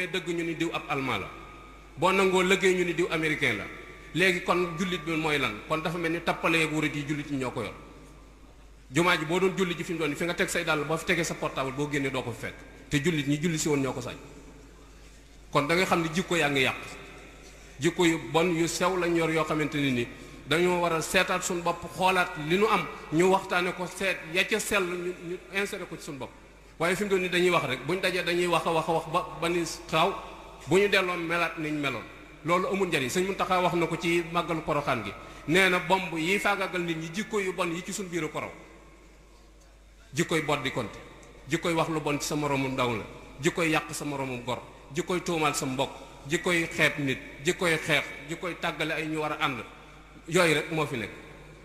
dëgg ñu ni diw ab allemand la boo nangoo liggéey ñu ni diw américain la léegi kon jullit bi mooy lan kon dafa mel ni tappale ak wurit yi jullit ñi ñoo ko yor jumaa ji boo doon julli ji fi mu doon fi nga teg say dàll boo fi tegee sa portable boo génnee doo ko fi fekk te jullit ñi julli si woon ñoo ko sañ kon da nga xam ne jikko yaa ngi yàq jikko yu bon yu sew lañ yor yoo xamante ni dañoo war a seetaat suñu bopp xoolaat li nu am ñu waxtaane ko seet ya ca sell ñu insérer ko ci suñu bopp waaye fi mu doon ni dañuy wax rek buñ dajee dañuy wax a wax ba ni xaaw bu ñu delloo melaat niñ meloon loolu amul njariñ sëñ Muntaxa wax na ko ci màggalu Poroxaan gi nee na bomb yi faagaagal nit ñi jikko yu bon yi ci suñu biiru korow jikkoy bot di konte jikkoy wax lu bon ci sa moroomum ndaw la jikkoy yàq sa moroomum gor jikkoy tuumaal sa mbokk jikkoy xeeb nit jikkoy xeex jikkoy tàggale ay ñu war a ànd yooyu rek moo fi nekk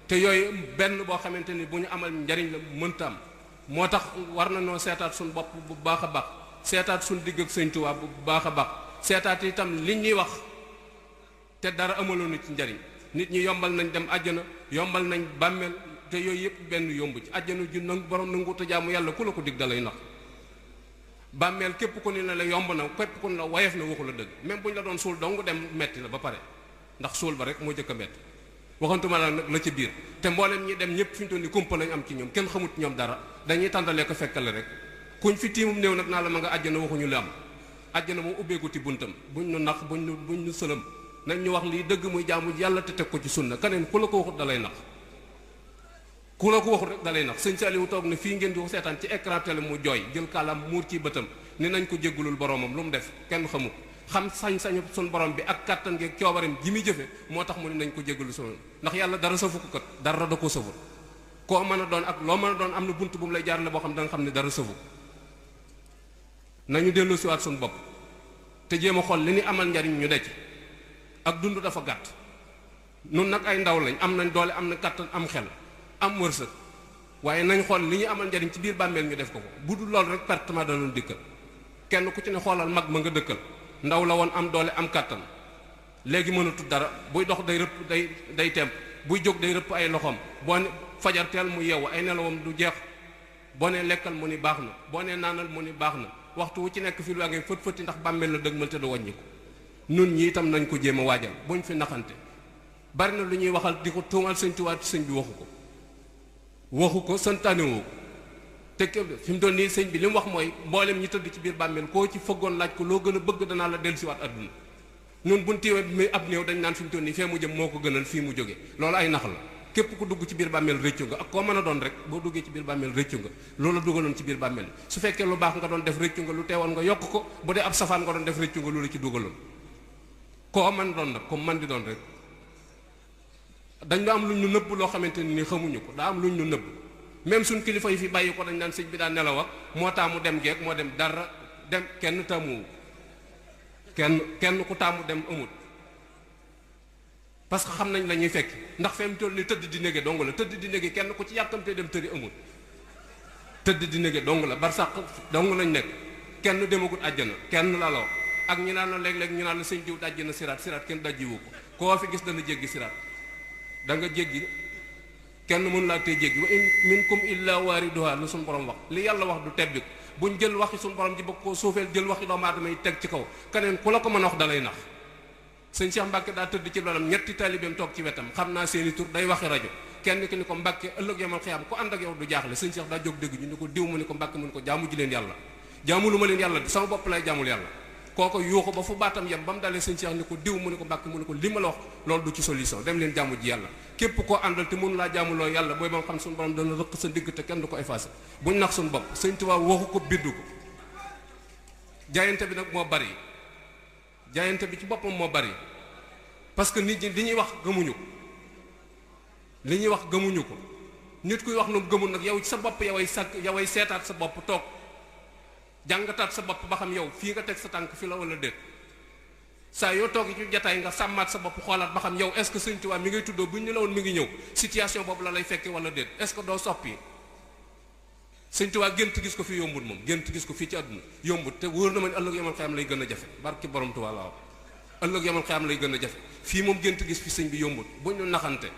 te yooyu benn boo xamante ni bu ñu amal njariñ la mënta am moo tax war na noo seetaat suñu bopp bu baax a baax seetaat suñu digg ak Sëñ Tuubaa bu baax a baax seetaat itam liñ ñuy wax te dara amaloonu ci njariñ nit ñi yombal nañ dem àjjana yombal nañ bàmmeel te yooyu yëpp benn yomb ci àjjana ju nang borom nangu te jaamu yàlla ku la ko dig da lay nax bàmmeel képp ku ni ne la yomb na képp ku ni la wayef na waxu la dëgg même bu ñu la doon suul dong dem metti la ba pare ndax suul ba rek moo jëkk a metti waxantuma la nag la ci biir te mboolem ñi dem ñëpp fi ñu toll ni kumpa lañ am ci ñoom kenn xamut ñoom dara dañuy tàndalee ko fekkale rek kuñ fi tiimum néew nag naa la ma nga àjjana waxuñu la am àjjana moom ubbeeku ti buntam buñ nu nax buñ nu sëlëm nañ ñu wax lii dëgg muy jaamu yàlla te teg ko ci sunna keneen ku la ko waxut dalay nax ku la ko waxut rek dalay nax sëñ Saliou toog na fii ngeen di ko seetaan ci écran télé mu jooy jël kàllaam muur ci bëtam ni nañ ko jéggulul boromam lu mu def kenn xamut xam sañ-sañu suñ borom bi ak kàttan gi coobareem ji muy jëfe moo tax mu ne nañ ko jéggalu sunu ndax yàlla dara safu ko kat dara da ko safut koo mën a doon ak loo mën a doon am na bunt bu mu lay jaarale boo xam da nga xam ne dara safu nañu dellu siwaat suñu bopp te jéem a xool li ñu amal njariñ ñu decc ak dund dafa gàtt nun nag ay ndaw lañ am nañ doole am na kàttan am xel am wërsëg waaye nañ xool li ñu amal njariñ ci biir bàmmeel ñu def ko bu dul loolu rek pertement danoon dikkal kenn ku ci ne xoolal mag ma nga dëkkal ndaw la woon am doole am kàttan léegi mënatut dara buy dox day rëpp day temp buy jóg day rëpp ay loxoom boo ne fajar teel mu yeewu ay nelawam du jeex boo ne lekkal mu ni baax na boo ne naanal mu ni baax na waxtu wu ci nekk fi lu waa ngay fët fëti ndax bàmmeel la dëgg mal te du wàññi ko nun ñi itam nañ ko jéem a waajal buñ fi naxante bari na lu ñuy waxal di ko tuumal Sëñ Tuubaa sëñ bi waxu ko santaanewoo ko te fi mu doon nii sëñ bi li mu wax mooy mboolem ñi tëdd ci biir bàmmeel koo ci fëggoon laaj ko loo gën a bëgg danaa la dellusiwaat adduna nun buñ tiiwee bi muy ab néew dañ naan fi mu toll nii fee mu jëm moo ko gënal fii mu jóge loolu ay nax la képp ku dugg ci biir bàmmeel rëccu nga ak koo mën a doon rek boo duggee ci biir bàmmeel rëccu nga loolu la dugaloon ci biir bàmmeel su fekkee lu baax nga doon def rëccu nga lu teewoon nga yokk ko bu dee ab safaan nga doon def rëccu nga loolu ci dugaloon koo mën doon nag comme man di doon rek dañ am luñ ñu nëbb loo xamante ni xamuñu ko daa am luñ ñu nëbb même suñ kilifa yi fi bàyyi ko dañ naan sëñ bi daa nelaw ak moo taamu dem geek moo dem dara dem kenn taamu kenn ku taamu dem amut parce que xam nañ la ñuy fekk ndax fi mu toll ni tëdd di nége dong la tëdd di nége kenn ku ci yàkkamtee dem tëri amut tëdd di nége dong la bar sàq dong lañ nekk kenn demagut àjjana kenn la law ak ñu naan la léeg-léeg ñu naan la sëñ diw dajji na siraat kenn dajjiwu ko koo fi gis dana jéggi siraat da nga jéggi kenn mënu laa tey jéggi wa in minkum illa waariduha lu suñu borom wax li yàlla wax du tebbi ko buñ jël waxi suñu borom ji bëgg koo suufeel jël waxi doomu aadama yi teg ci kaw keneen ku la ko mën a wax dalay nax sëñ Cheikh Mbacke daa tëdd ci loolu ñetti taalibeem toog ci wetam xam naa seeni tur day waxi rajo kenn ki ni ko Mbacke ëllëg yamal xiyaam ku ànd ak yow du jaaxle sëñ Cheikh daa jóg dégg ñu ni ko diw mu ni ko Mbacke mu ni ko jaamu ji leen yàlla jaamulu ma leen yàlla sama bopp lay jaamul yàlla kooko yuuxu ba fu baatam yem ba mu dalee sëñ Cheikh ni ko diw mu ni ko Mbacke mu ni ko li ma la wax loolu du ci solution dem leen jaamu ji yàlla képp koo àndal te mënu laa jaamuloo yàlla booy ba nga xam suñu borom dana rëq sa digg te kenn du ko effacé buñ nax suñu bopp sëñ Tuubaa waxu ko bindu ko jaayante bi nag moo bari jaayante bi ci boppam moo bari parce que nit ñi li ñuy wax gëmuñu ko li ñuy wax gëmuñu ko nit kuy wax nu gëmul nag yow ci sa bopp yoway seetaat sa bopp toog jàngataat sa bopp ba xam yow fii nga teg sa tànk fi la wala déet saa yoo toog ci jataay nga sàmmaat sa bopp xoolaat ba xam yow est-ce que Sëñ Tuubaa mi ngay tuddoo bu ñu la woon mi ngi ñëw situation boobu la lay fekke wala déet est-ce que doo soppi Sëñ Tuubaa gént gis ko fi yombut moom gént gis ko fii ci àdduna yombut te wóor na ma ne ëllëg yamal xiyam lay gën a jafe barki borom Tuubaa la wax ëllëg yamal xiyam lay gën a jafe fii moom gént gis fi sëñ bi yombut bu ñu naxante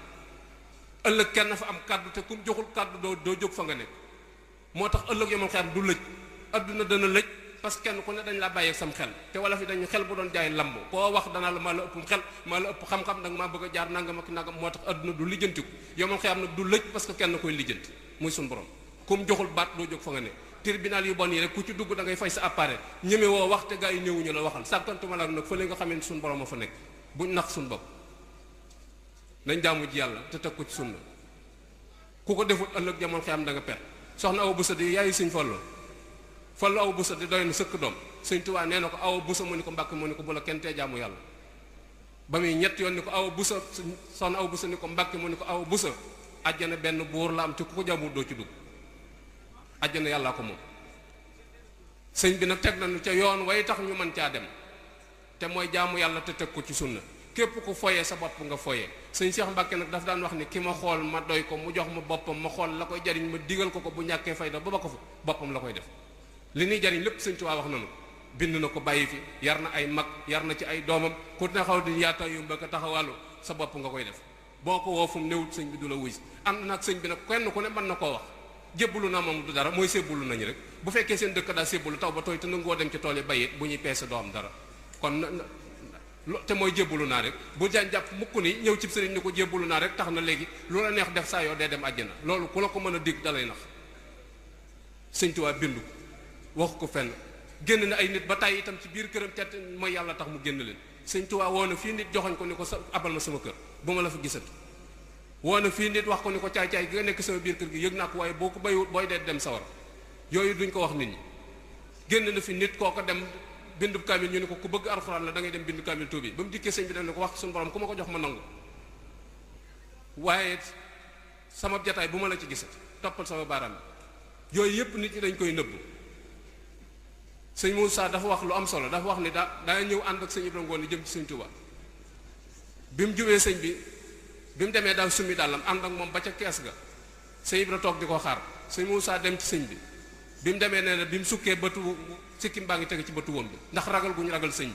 ëllëg kenn fa am kaddu te kum joxul kaddu doo jóg fa nga nekk moo tax ëllëg yamal xiyam du lëj àdduna dana lëj parce que kenn ku ne dañ la bàyyi ak sam xel te wala fi dañu xel bu doon jaay lamb koo wax danaa la maa la ëpp xel maa la ëpp xam-xam danga maa bëgg a jaar nangam ak nangam moo tax adduna du lijjantiku yomal xëy am nag du lëj parce que kenn koy lijjanti muy suñu borom comme joxul baat doo jóg fa nga ne tribunal yu bon yi rek ku ci dugg da ngay fay sa appareil ñeme woo wax te gaa yi néewuñu la waxal sàkkantuma la nag fële nga xamee ne suñu borom a fa nekk buñ nax suñu bopp nañ jaamu ji yàlla te teg ko ci sunna ku ko defut ëllëg jamono xëy am da nga per soxna Awa Bousso di yaayu Sëñ Fallu Awa Bousso di doy na sëkk doom Sëñ Tuubaa nee na ko Awa Bousso mu ni ko Mbàkke mu ni ko bu la kenn tee jaamu yàlla ba muy ñett yoon ni ko Awa Bousso soxna Awa Bousso ni ko Mbàkke mu ni ko Awa Bousso àjjana benn buur la am te ku ko jaamu doo ci dugg àjjana yàllaa ko moom sëñ bi nag teg nañu ca yoon way tax ñu mën caa dem te mooy jaamu yàlla te teg ko ci sunna képp ku foyee sa bopp nga foyee sëñ Cheikh Mbàkke nag daf daan wax ni ki ma xool ma doy ko mu jox ma boppam ma xool la koy jariñ ma digal ko bu ñàkkee fayda ba ko fa boppam la koy def li ñuy jariñ lépp sëñ Tuubaa wax nañu bind na ko bàyyi fi yar na ay mag yar na ci ay doomam ku ne xaw di yaata yu mbëkk taxawàllu sa bopp nga koy def boo ko woo fu mu néewut sëñ bi du la wuy si am nag sëñ bi nag kenn ku ne mën na koo wax jébbalu na moom du dara mooy sébbulu nañu rek bu fekkee seen dëkk daal sébbulu taw ba tooy te nangoo dem ci tool yi bayit bu ñuy peese doo am dara kon te mooy jébbalu naa rek bu jaan jàpp mukk ni ñëw ci sëriñ ni ko jébbalu naa rek tax na léegi lu la neex def saa yoo dee dem àjjana loolu ku la ko mën a dig dalay nax sëñ Tuubaa bindu ko wax ko fenn génn na ay nit ba tàyyi itam ci biir këram te mooy yàlla tax mu génn leen sëñ Tuubaa woo na fii nit joxoñ ko ni ko sa abal ma sama kër bu ma la fa gisati woo na fii nit wax ko ni ko caay-caay gi nga nekk sama biir kër gi yëg naa ko waaye boo ko bayu booy dee dem sawar yooyu duñ ko wax nit ñi génn na fi nit koo ko dem bindu kaamil ñu ne ko ku bëgg alxuraan la da ngay dem bindu kaamil tuubi ba mu dikkee sëñ bi def ne ko wax suñu borom ku ma ko jox ma nangu waaye sama jataay bu ma la ci gisati toppal sama baaraam bi yooyu yëpp nit ñi dañ koy nëbbu sëñ Moussa dafa wax lu am solo dafa wax ni daa ñëw ànd ak sëñ Ibrahima Ngoone jëm ci sëñ Tuubaa bi mu jubee sëñ bi mu demee daal summi dàllam ànd ak moom ba ca kees ga sëñ Ibra toog di ko xaar sëñ Moussa dem ci sëñ bi mu demee nee na bi mu sukkee bëtu sikkim baa ngi tege ci bëtu woom bi ndax ragal gu ñu ragal sëñ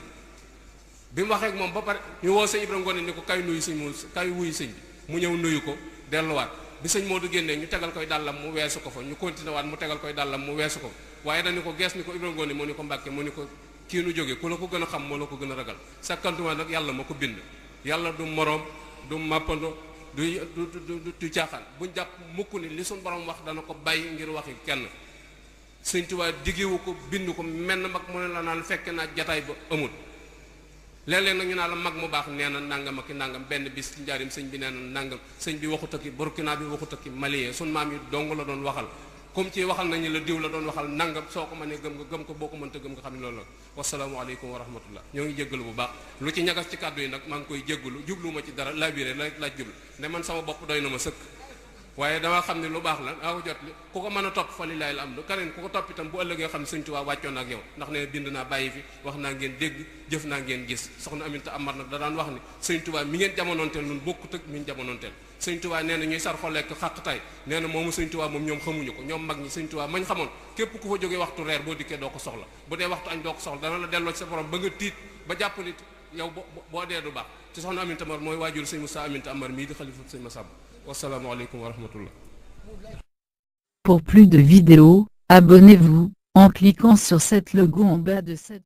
bi mu waxee ak moom ba pare ñu woo sëñ Ibrahima Ngoone ni ko kay nuyu sëñ Moussa kay wuyu sëñ bi mu ñëw nuyu ko delluwaat bi sëñ Modou génnee ñu tegal koy dàllam mu weesu ko fa ñu continué waat mu tegal koy dàllam mu weesu ko waaye dañu ko gees ni ko Ibrahima Ngoone mu ni ko Mbàkke mu ni ko kii nu jógee ku la ko gën a xam moo la ko gën a ragal sakkantuma nag yàlla ma ko bind yàlla du moroom du màppando du caaxaan buñ jàpp mukk ni li suñ borom wax dana ko bàyyi ngir waxi kenn sëñ Tuubaa diggewu ko bind ko menn mag mu ne la naan fekke naa jataay ba amul léeg-léeg nag ñu naa la mag mu baax nee na nangam ak nangam benn bis ci njaarim sëñ bi nee na nangam sëñ bi waxut ak Burkina bi waxut ak Malien sun maam yi dong la doon waxal comme ci waxal nañu la diw la doon waxal nangam soo ko mënee gëm nga gëm ko boo ko mënta gëm nga xam ne loolu la wasalaamualeykum wa rahmatullah ñoo ngi jéggalu bu baax lu ci ñagas ci kàddu yi nag maa ngi koy jéggalu jubluwuma ci dara labiré laaj jublu ne man sama bopp doy na ma sëkk waaye dama xam ne lu baax la daa ko jot li ku ko mën a topp fa lillahi alhamdu keneen ku ko topp itam bu ëllëgee xam ne Sëñ Tuubaa wàccoon ak yow ndax ne bind naa bàyyi fi wax naa ngeen dégg jëf naa ngeen gis soxna Aminta Amar nag da daan wax ni Sëñ Tuubaa mi ngeen jamonoonteel nun bokkut ak mi ñu jamonoonteel Sëñ Tuubaa nee na ñuy sar xolekk xàqtaay nee na moomu Sëñ Tuubaa moom ñoom xamuñu ko ñoom mag ñi Sëñ Tuubaa mañ xamoon képp ku fa jógee waxtu reer boo dikkee doo ko soxla bu dee waxtu añ doo ko soxla dana la delloo ci sa borom ba nga tiit ba jàpp nit yow boo dee du baax ci soxna Aminta Amar mooy waajur Sëñ Moussa Aminta Amar mii di xalifa Sëñ Massamba wasalaamaaleykum wa rahmatullah. Pour plus de vidéos, abonnez-vous en cliquant sur cet logo en bas de cette